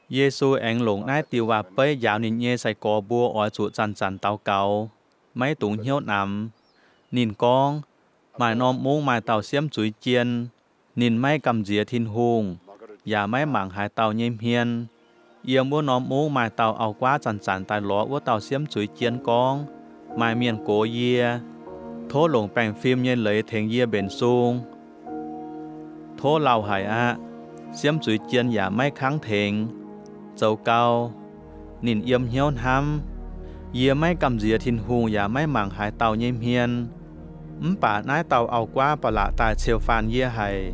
Yesu aengx longc naaiv diuh waac-beiv njaaux ninh nyei sai-gorx mbuo oix zuqc zanc-zanc daux gaux, maiv dungx hnyouv namx. Ninh gorngv, Maaih norm mungv maaih dauh siemv zuiz jien. Ninh maiv gamh nziex Tin-Hungh, yaac maiv mangc haaix dauh nyei hmien. Yiem wuov norm mungv maaih dauh auv-guaav zanc-zanc daaih lorz wuov dauh siemv zuiz jien gorngv, Maaih mienh gox yie. Tov longc baengh fim nyei leiz tengx yie mbenc sung. Tov lauh haic aqv. Siemv zuiz jien yaac maiv kangv tengx. Zoux gau, ninh yiem hnyouv hnamv, Yie maiv gamh nziex Tin-Hungh yaac maiv mangc haaix dauh nyei hmien. Mv baac naaiv dauh auv-guaav ba'laqc daaih ceu-faanh yie haic,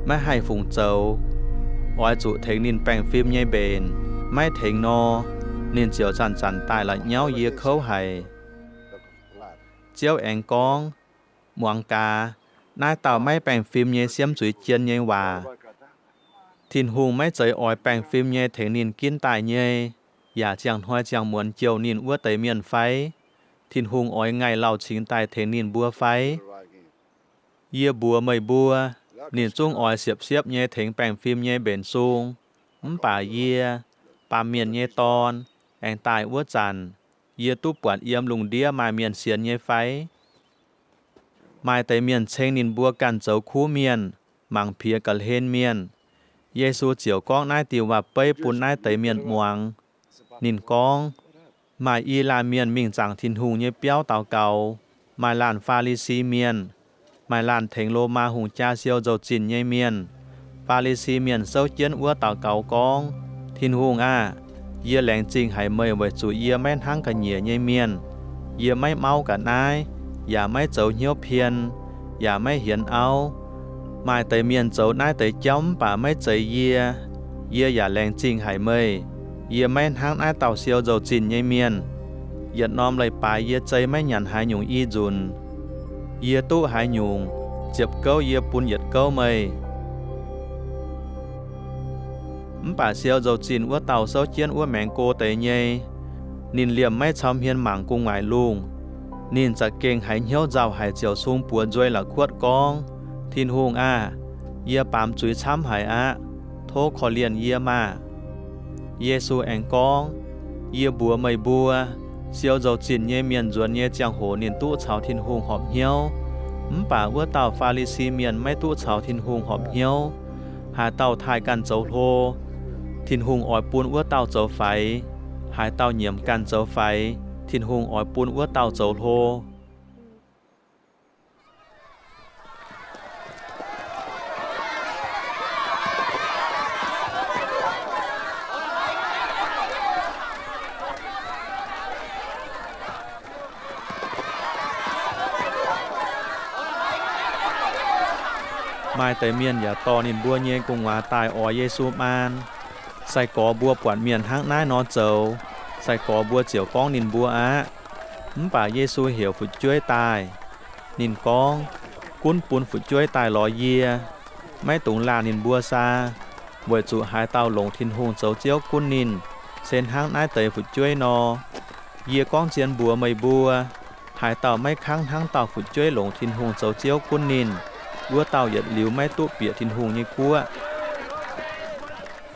maiv haih fungc zoux. Oix zuqc tengx ninh baengh fim nyei mbenc. Maiv tengx nor, ninh ziouc zanc-zanc daaih la'nyauv yie kouv haic. Ziouv aengx gorngv, Muangx gaax, naaiv dauh maiv baengh fim nyei siemv zuiz jien nyei waac. Tin-Hungh maiv zeiz oix baengh fim nyei tengx ninh ginv daaih nyei, yaac ziangh hnoi ziangh muonz jouh ninh wuov deix mienh fai? Tin-Hungh oix ngaih lauh cingx daaih tengx ninh mbuo fai? Yie mbuox meih mbuo, ninh zungv oix siepv-siepv nyei tengx baengh fim nyei mbenc sung. Mv baac yie, Baamh Mienh nyei Dorn, aengx daaih wuov zanc, yie duqv buatc yiem lungh ndiev maaih mienh sienx nyei fai? Maaih deix mienh ceng ninh mbuo ganh zoux kuv mienh, mangc piex ga'hlen mienh. Yesu ziouc gorngv naaiv diuh waac-beiv bun naaiv deix mienh muangx. Ninh gorngv, Maaih i laanh mienh mingh zaangc Tin-Hungh nyei biauv daux gaux. Maaih laanh Faa^li^si Mienh, maaih laanh tengx Lomaa hungh jaa siou nzou-zinh nyei mienh. Faa^li^si Mienh souv jienv wuov daux gaux gorngv, Tin-Hungh aah! Yie laengz zingh haic meih weic zuqc yie maiv hnangv ga'nyiec nyei mienh. Yie maiv mauv ga'naaiv, yaac maiv zoux hnyouv pien, yaac maiv hienx auv. Maaih deix mienh zoux naaiv deix jauv mv baac maiv zeiz yie. Yie yaac laengz zingh haic meih. Yie maiv hnangv naaiv dauh siou nzou-zinh nyei mienh. Yietc norm leiz-baaix yie zei maiv nyanc haaix nyungc i nzunc. Yie duqv haaix nyungc, ziepc gouv yie bun yietc gouv meih. Mv baac siou nzou-zinh wuov dauh souv jienv wuov maengx go deix nyei. Ninh liemh maiv cau hmien mangc gu'nguaaic lungh. Ninh za'gengh haiz hnyouv nzauh haic ziouc sung buoz nzuei la'kuotv gorngv, Tin-Hungh aah! Yie baamz zuiz camv haic aqv. Tov korv-lienh yie maah! Yesu aengx gorngv, Yie mbuox meih mbuo, siou nzou-zinh nyei mienh nzuonx nyei ziangh hoc ninh duqv caux Tin-Hungh horpc hnyouv. Mv baac wuov dauh Faa^li^si Mienh maiv duqv caux Tin-Hungh horpc hnyouv. Haaix dauh taaih ganh zoux hlo, Tin-Hungh oix bun wuov dauh zoux faix. Haaix dauh nyiemc ganh zoux faix, Tin-Hungh oix bun wuov dauh zoux hlo. Maaih deix mienh yaac dorh ninh mbuo nyei gu'nguaaz daaih oix Yesu maan. Sai-gorx mbuo buatc mienh hnangv naaiv nor zoux, sai-gorx mbuo ziouc gorngv ninh mbuo aqv. Mv baac Yesu heuc fu'jueiv daaih. Ninh gorngv, Gunv bun fu'jueiv daaih lorz yie. Maiv dungx laanh ninh mbuo saa, weic zuqc haaix dauh longc Tin-Hungh zoux Ziouv gunv ninh, se hnangv naaiv deix fu'jueiv nor. Yie gorngv zien mbuox meih mbuo, haaix dauh maiv kangv hnangv dauh fu'jueiv longc Tin-Hungh zoux Ziouv gunv ninh, wuov dauh yietc liuz maiv duqv bieqc Tin-Hungh nyei guoqv.